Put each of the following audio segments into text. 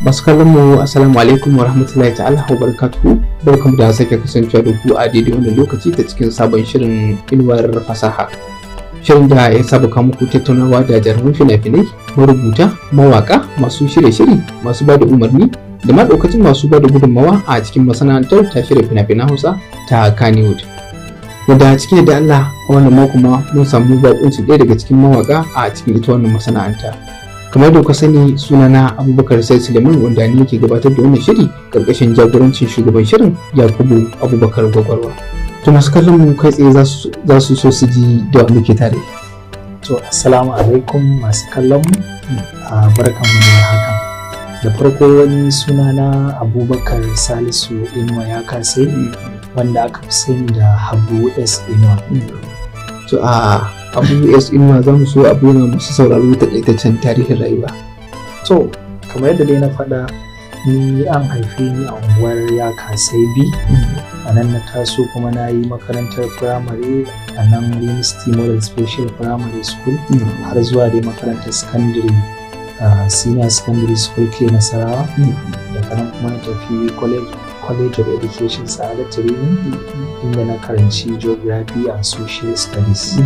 Masu kallon mu, assalamu alaikum wa rahmatullahi ta'ala wa barakatuhu. Barkamu da sake kasancewa da ku a daidai wannan lokaci ta cikin sabon shirin Inuwar Fasaha. Shirin da ya saba kawo muku tattaunawa da jaruman fina-finai, marubuta, mawaka, masu shirye-shiri, masu ba da umarni da ma ɗaukacin masu ba da gudunmawa a cikin masana'antar ta shirya fina-finan Hausa ta Kannywood. Wanda cikin da Allah a wannan mako ma mun samu baƙunci ɗaya daga cikin mawaka a cikin ita wannan masana'anta. Kamar da kuka sani, sunana Abubakar Sai Suleiman, wanda ni ke gabatar da wannan shiri karkashin jagorancin shugaban shirin, Yakubu Abubakar Gwagwarwa. To, masu kallon mu kai tsaye za su so su ji da muke tare. To, assalamu alaikum masu kallon mu, barkanmu da haka. Da farko wani sunana Abubakar Salisu Inuwa Ya Kasai, wanda aka fi sani da Habu S Inuwa. To, a Abu S Inuwa, za mu so abu yana masu sauraro takaitaccen tarihin rayuwa. To, kamar yadda dai na faɗa, ni an haife ni a unguwar Ya Kasai B. A nan na taso, kuma na yi makarantar firamare a nan University Model Special Primary School, har zuwa dai makarantar secondary, Senior Secondary School ke Nasarawa. Daga nan kuma na tafi College of Education Sa'adatu Rimi, inda na karanci Geography and Social Studies.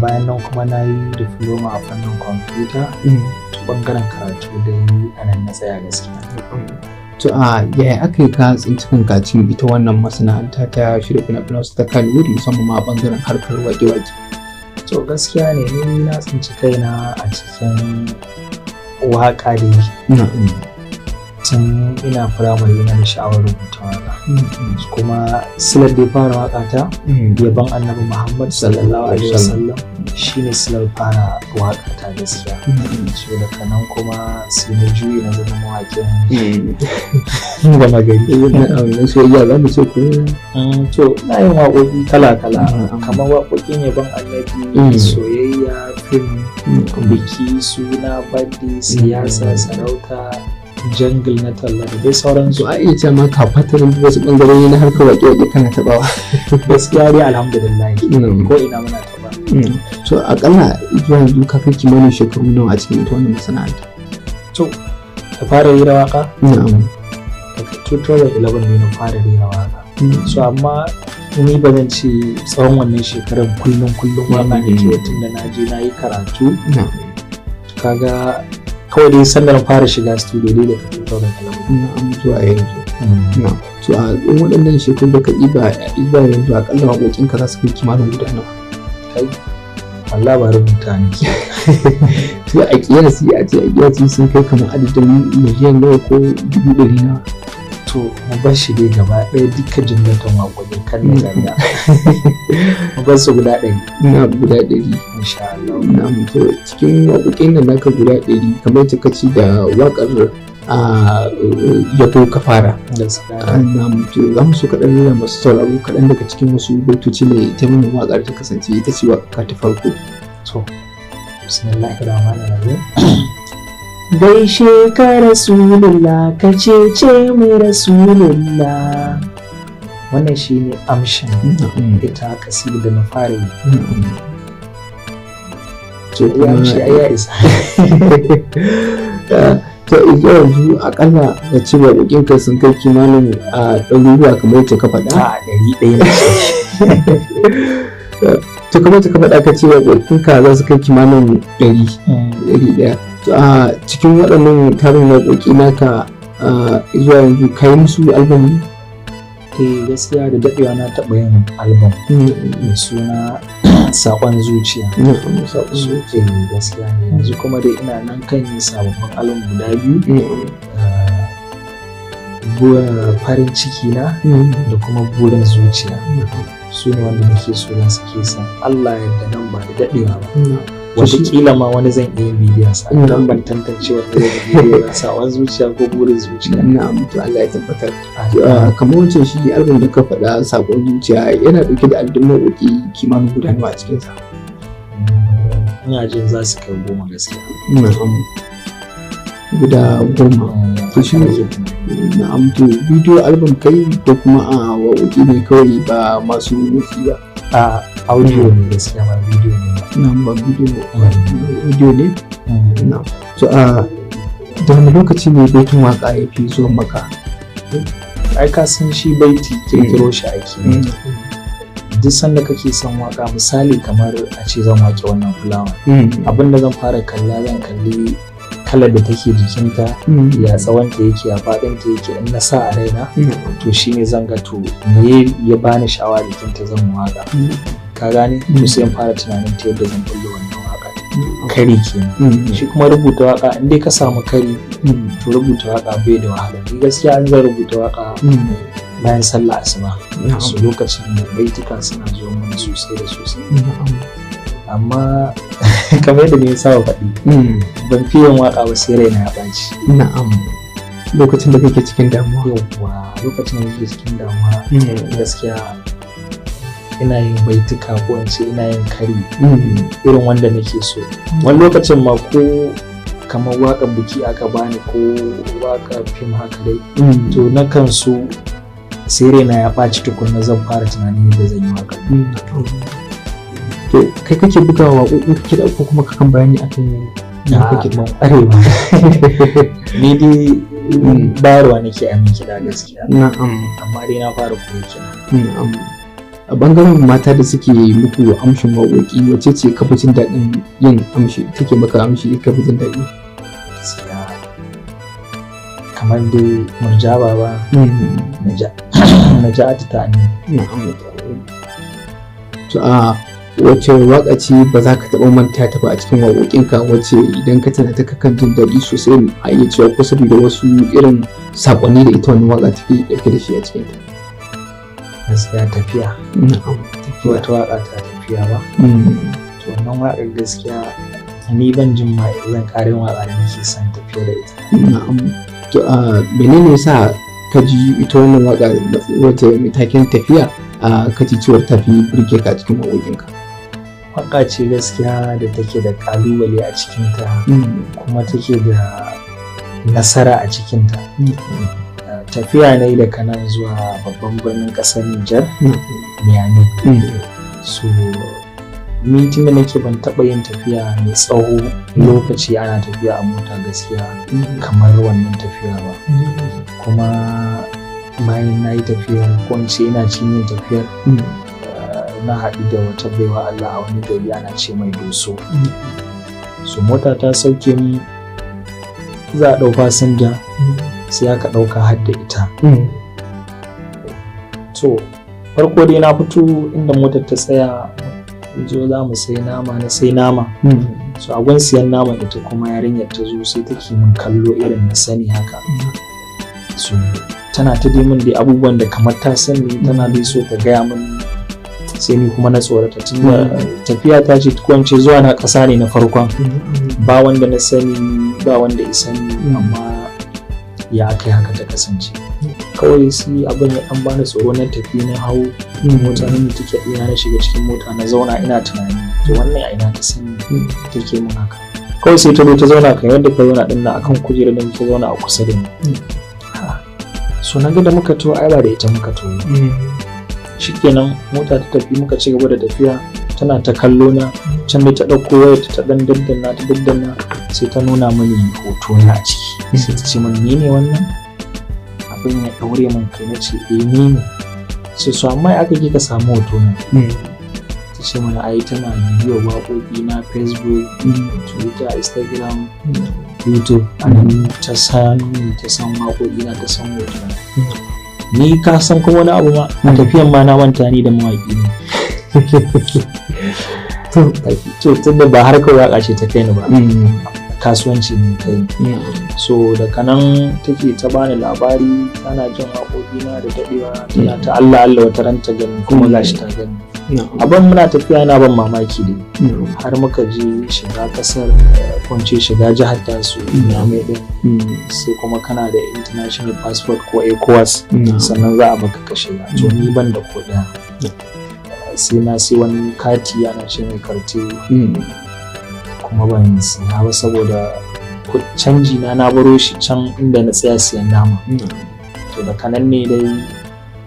Bayan nan kuma na yi diploma a fannin kwamfuta. Bangaren karatu dai a nan na tsaya gaskiya. To, a yaya aka yi ka tsinci kanka cikin ita wannan masana'anta ta shirya fina-finan su ta Kannywood, musamman ma a bangaren harkar wake-wake? To, gaskiya ne, ni na tsinci kaina a cikin waƙa da tun ina firamare. Ina da sha'awar rubuta waƙa, kuma silar da ya fara waƙa ta yaban Annabi Muhammad sallallahu alaihi wasallam shine silar fara waƙa ta gaskiya. So daga nan kuma sai na juye na zama mawaƙin gama gari. Na soyayya za mu ce ko? To, na yin waƙoƙi kala-kala, kamar waƙoƙin yaban Annabi, soyayya, fim, biki, suna, birthday, siyasa, sarauta, jingle na talla da dai sauransu. To, a iya cewa ma ka fatarin wasu bangarori na harkar waƙe-waƙe kana taɓawa. Gaskiya dai alhamdulillah, ko ina muna taɓa. To, akalla zuwa yanzu ka kai kimanin shekaru nawa a cikin ita wannan masana'anta? To, da fara rera waka, daga 2011 ne na fara rera waka. So amma ni ba zan ce tsawon wannan shekarar kullum kullum waka ne ke, tun da na je na yi karatu. Kaga kawai dai sanda na fara shiga studio dai daga 2011. Na'am, zuwa yanzu. Na'am. To, a in waɗannan shekaru da ka ɗiba zuwa yanzu, akalla waƙoƙinka za su kai kimanin guda nawa? Kai, Allah, ba rubuta ne. To, a kiyasi, a ce a kiyasi sun kai kamar adadin miliyan nawa ko 100,000 nawa? To, mu bar shi dai gaba ɗaya duka jimlatan waƙoƙin kan na zanga, mu bar su guda 100. Na guda 100? Insha Allah. Na to, cikin waƙoƙin nan naka guda 100, kamar yadda ka ci da waƙar a yabo ka fara. Gaskiya. Na to, za mu so kaɗan nuna masu sauraro kaɗan daga cikin wasu baitoci ne ita wannan waƙar ta kasance ita ce waƙa ta farko. To, bismillahir rahmanir rahim. Gaishe ka Rasulullah, ka cece mu Rasulullah. Wannan shine amshin ita kasida da na fara yi. To, ya amshi ai ya isa. To, zuwa yanzu akalla da ce waƙoƙinka sun kai kimanin a ɗaruruwa kamar yadda ka faɗa. A 100 ne. To, kamar yadda ka faɗa, ka ce waƙoƙinka za su kai kimanin 100, 100. To, a cikin waɗannan tarin waƙoƙi naka zuwa yanzu, ka yi musu album ne? Eh, gaskiya da daɗewa na taɓa yin album mai suna Saƙon Zuciya. Saƙon Zuciya. Eh, gaskiya ne. Yanzu kuma dai ina nan kan yi sababbin album guda biyu. Farin Ciki Na da kuma Burin Zuciya. Su ne wanda nake so zan sake sa. Allah yadda nan ba da daɗewa ba. Wataƙila ma wani zan iya yin bidiyon sa. Don ban tantance wanda zan yi bidiyo ba, Saƙon Zuciya ko Burin Zuciya. Na'am, to Allah ya tabbatar. Kamar wancan shi album da ka faɗa, Saƙon Zuciya, yana ɗauke da adadin waƙoƙi kimanin guda nawa a cikinsa? Ina jin za su kai 10 gaskiya. Na'am. Guda 10. To, shi ne, na'am, to bidiyo album kai ko kuma a waƙoƙi ne kawai ba masu motsi ba? A audio ne gaskiya, ba bidiyo ne ba. Na'am, ba bidiyo, audio ne? Na'am. To, a Da wani lokaci ne baitin waka ya fi zuwa maka? Ai ka san shi baiti kirkiro shi ake. Duk sanda kake son waka, misali kamar a ce zan wake wannan fulawa, abin da zan fara kalla, zan kalli kalar da take jikinta, ya tsawonta yake, ya faɗinta yake. In na sa a raina, to shine zan ga to me ya bani sha'awa jikinta zan waka, ka gane? To sai in fara tunanin ta yadda zan bullo wannan waka. Kari kenan. Shi kuma rubuta waka, in dai ka samu kari, to rubuta waka bai da wahala. Ni gaskiya an zan rubuta waka bayan sallah asuba, su lokacin da baituka suna zuwa mana sosai da sosai. Amma kamar yadda ni saba faɗi, ban fi yin waka ba sai raina ya ɓaci. Na'am, lokacin da kake cikin damuwa. Yawwa, lokacin da kake cikin damuwa, gaskiya ina yin baituka, ko in ce ina yin kari irin wanda nake so. Wani lokacin ma ko kamar waƙar biki aka bani ko waƙar fim haka dai, to nakan so sai raina ya ɓaci tukunna zan fara tunanin yadda zan yi waƙar. To kai kake buga waƙoƙin kiɗa ko kuma kakan bayani akan Na ban ƙware ba ni dai, bayarwa nake a min kiɗa gaskiya. Amma dai na fara koyi kiɗa. Na'am. A bangaren mata da suke muku amshin waƙoƙi, wace ce ka fi jin daɗin yin amshi, take maka amshi ka fi jin daɗi? Gaskiya kamar dai Murja Baba, Naja'atu ta Aminu. Na'am. To a wace waƙa ce ba za ka taɓa manta ta ba a cikin waƙoƙinka, wacce idan ka tana ta kakan jin daɗi sosai, a iya cewa ko saboda wasu irin saƙonni da ita wannan waƙa take ɗauke da shi a cikin ta? Gaskiya Tafiya. Na'am. Wata waƙa ta Tafiya ba. To wannan waƙar gaskiya ni ban jin ma zan ƙara yin waƙa da nake son tafiya da ita. Na'am. To a menene yasa ka ji ita wannan waƙa wacce mai taken Tafiya a ka ji cewar tafi burge ka a cikin waƙoƙinka? Waƙa ce gaskiya da take da ƙalubale a cikinta, kuma take da nasara a cikinta. Tafiya na yi daga nan zuwa babban birnin ƙasar Nijar, Niamey. So ni tun da nake ban taɓa yin tafiya mai tsawo lokaci ana tafiya a mota gaskiya kamar wannan tafiya ba. Kuma bayan na yi tafiyar, ko in ce ina cikin yin tafiyar, na haɗu da wata baiwa Allah a wani gari ana ce mai Doso. So mota ta sauke mu, za a ɗau fasinja, sai aka ɗauka har da ita. To farko dai na fito inda motar ta tsaya, zo za mu sai nama, na sai nama. So a gun siyan nama ita kuma yarinyar ta zo sai take min kallo irin na sani haka. So tana ta dai min dai abubuwan da kamar ta sani, tana dai so ta gaya min, sai ni kuma na tsorata tunda tafiya ta ce, ko in ce zuwa na ƙasa ne na farkon, ba wanda na sani, ba wanda ya sani, amma ya kai haka ta kasance. Kawai sai abin ya dan bani tsoro, na tafi na hau mota, na ticket ɗina, na shiga cikin mota na zauna ina tunani, to wannan a ina ta sani take min haka? Kawai sai ta zo ta zauna kan yadda ka zauna ɗin nan akan kujerar da muke zauna a kusa da ni. So na ga da muka to ai ba da ita muka to. Shikenan mota ta tafi, muka ci gaba da tafiya, tana ta kallo na. Can dai ta ɗauko wayar ta ɗan daddanna, ta daddanna, sai ta nuna mani hoto na a ciki, sai ta ce min, "Ni ne wannan?" Abin ya ɗaure min kai, na ce, "Eh, ni ne." Sai so amma ya aka kika samu hoto na? Ta ce mana ai tana bibiyar waƙoƙi na Facebook, Twitter, Instagram, YouTube, a nan ta san ta san waƙoƙi na, ta san hoto na. Ni ka san kuma wani abu ma, a tafiyan ma na manta ni da mawaƙi ne. To tunda ba harkar waƙa ce ta kai ni ba, kasuwanci ne kai ni. So daga nan take ta bani labari tana jin waƙoƙi na da daɗewa, tana ta Allah Allah wata ran ta gani, kuma gashi ta gani. Abin muna tafiya yana ban mamaki dai, har muka je shiga kasar, ko in ce shiga jihar tasu Niamey din, sai kuma kana da international passport ko ECOWAS sannan za a baka ka shiga. To ni ban da ko ɗaya, sai na sai wani kati ana ce mai carte, kuma ban siya ba saboda canji na na baro shi can inda na tsaya siyan nama. To daga nan ne dai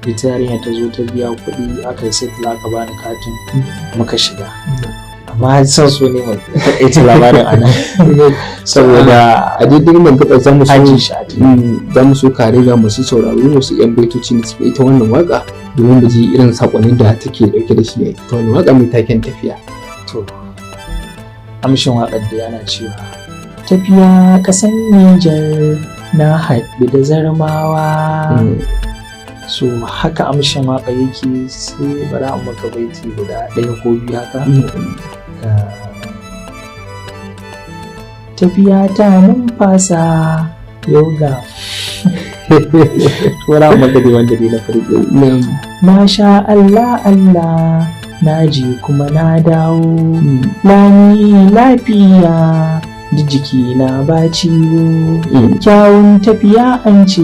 ita yarinya ta zo ta biya kuɗi, aka yi settle, aka bani katin, muka shiga. Amma son so ne mu taƙaita labarin a nan saboda A daidai wannan gaɓar za mu so aji shi a tunani. Za mu so ka rera masu sauraro wasu 'yan baitoci na cikin ita wannan waka domin mu ji irin saƙonnin da take ɗauke da shi a ita wannan waka mai taken "Tafiya". To, amshin waƙar da yana cewa tafiya ƙasan Nijar na haɗu da Zarmawa. So haka amshin waƙa yake. Sai bari a maka baiti guda ɗaya ko biyu haka. Tafiya ta numfasa yau ga tura maka dai wanda dai na farko. Na'am. Masha Allah Allah, na je kuma na dawo lami lafiya, duk jiki na ba ciwo. Kyawun tafiya an ce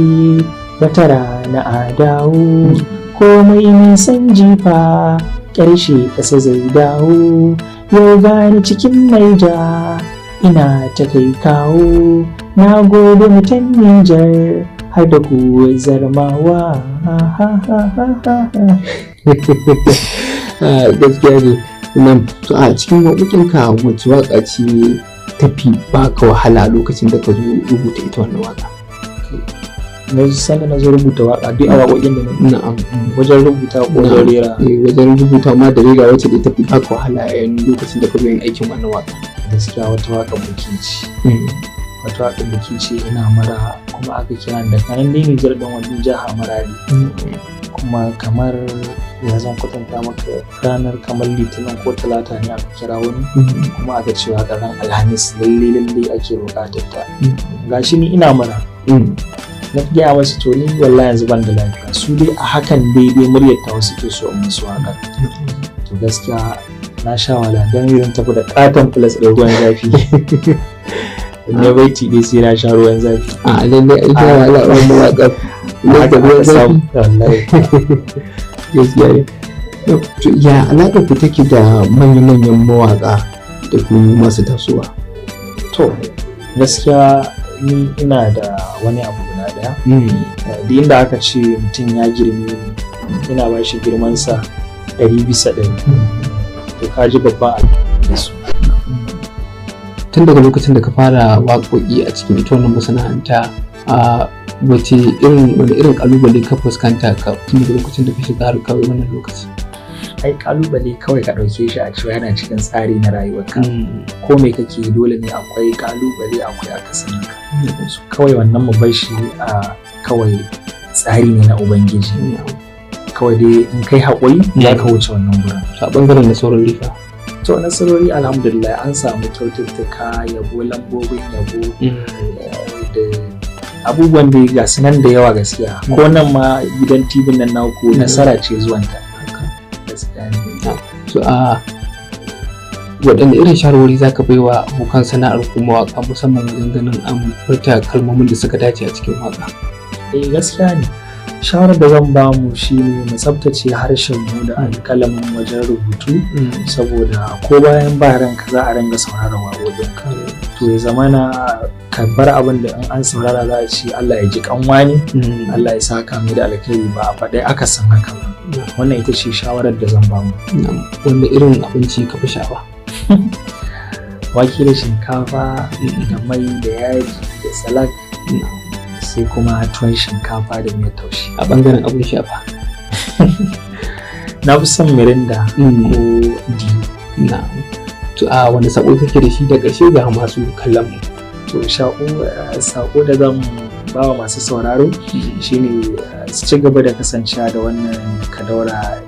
wata rana a dawo, komai nisan jifa ƙarshe ƙasa zai dawo. Yau gani cikin Naija ina ta kai kawo, na gode mutan Nijar har da ku Zarmawa. Ah, gaskiya ne nan. To, a cikin waƙoƙinka wacce waƙa ce tafi baka wahala lokacin da ka zo rubuta ita wannan waƙa? Na sanda na zo rubuta waƙa duk a waƙoƙin da na wajen rubuta ko wajen rera? Eh, wajen rubuta ma da rera, wacce da tafi baka wahala yayin lokacin da ka zo yin aikin wannan waƙa? Gaskiya wata waƙa biki ce. Wata waƙa biki ce, ina mara kuma aka kira ni da kanan dai Nijar ɗin, wani jiha Maradi. Kuma kamar ya zan kwatanta maka, ranar kamar Litinin ko Talata ne aka kira wani, kuma aka ce waƙar ran Alhamis lalle lalle ake buƙatar ta. Gashi ni ina mara. Na gaya masu, to ni wallahi yanzu ban da lafiya. Su dai a hakan daidai muryar ta wasu ke so in musu waƙar. To gaskiya na sha wahala don zan tafi da katon plus da ruwan zafi. In na baiti dai sai na sha ruwan zafi. A lallai an sha wahala a wannan waƙar. Haka ruwan aka zafi. samu wallahi. Gaskiya ne. To, ya alaƙar ku take da manya-manyan mawaƙa da kuma masu tasowa? To, gaskiya ni ina da wani abu guda ɗaya. Duk inda aka ce mutum ya girme ni, ina ba shi girmansa 100%. To, ka ji babban abu da su. Tun daga lokacin da ka fara waƙoƙi a cikin ita wannan masana'anta, a wace irin wani irin ƙalubale ka fuskanta ka tun daga lokacin da ka shiga har kawai wannan lokaci? Ai kalubale kawai ka ɗauke shi a cewa yana cikin tsari na rayuwarka. Ko me kake yi, dole ne akwai kalubale, akwai akasin haka. So kawai wannan mu bar shi a kawai tsari ne na Ubangiji. Kawai dai in kai haƙuri za ka wuce wannan gurin. To, a ɓangaren nasarori fa? To, nasarori alhamdulillah an samu kyaututtuka, yabo, lambobin yabo da abubuwan da ga su nan da yawa gaskiya. Ko nan ma gidan TV nan naku nasara ce zuwanta gaskiya ne. To, a waɗanne irin shawarwari za ka baiwa abokan sana'ar ku mawaƙa, musamman wajen ganin an furta kalmomin da suka dace a cikin waƙa? Eh, gaskiya ne, shawarar da zan ba mu shine mu tsaftace harshen mu da alƙalamin wajen rubutu, saboda ko bayan ba ranka za a ringa sauraron waƙoƙinka. To, ya zamana ka bar abin da in an saurara za a ce Allah ya ji kanwani, Allah ya saka mai da alkhairi, ba a faɗai aka san haka ba. Wannan ita ce shawarar da zan ba mu. Wanda irin abinci ka fi sha'awa? Wake da shinkafa da mai da yaji da salak, sai kuma tuwon shinkafa da miyar taushe. A bangaren abin shafa? Na fi son Mirinda ko Dew. Na to, a wani sako kake da shi da ƙarshe ga masu kallon mu? To, sako da zan ba wa masu sauraro shine su ci gaba da kasancewa da wannan Kadaura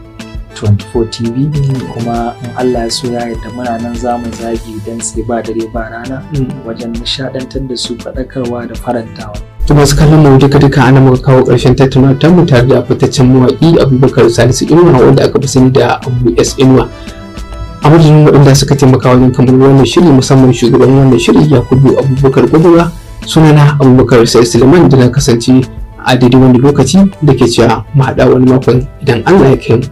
24 TV, kuma in Allah ya so ya yarda muna nan za mu zage don sai ba dare ba rana wajen nishadantar da su, faɗakarwa da farantawa. To, masu kallon mu, duka duka ana muka kawo ƙarshen tattaunawar tamu tare da fitaccen mawaƙi Abubakar Salisu Inuwa, wanda aka fi sani da Abu S Inuwa. A madadin waɗanda suka taimaka wajen kamar wannan shiri, musamman shugaban wannan shiri Yakubu Abubakar Gwadura, sunana Abubakar Sai Suleiman da na kasance a daidai wani lokaci da ke cewa mu haɗa wani makon idan Allah ya kai mu.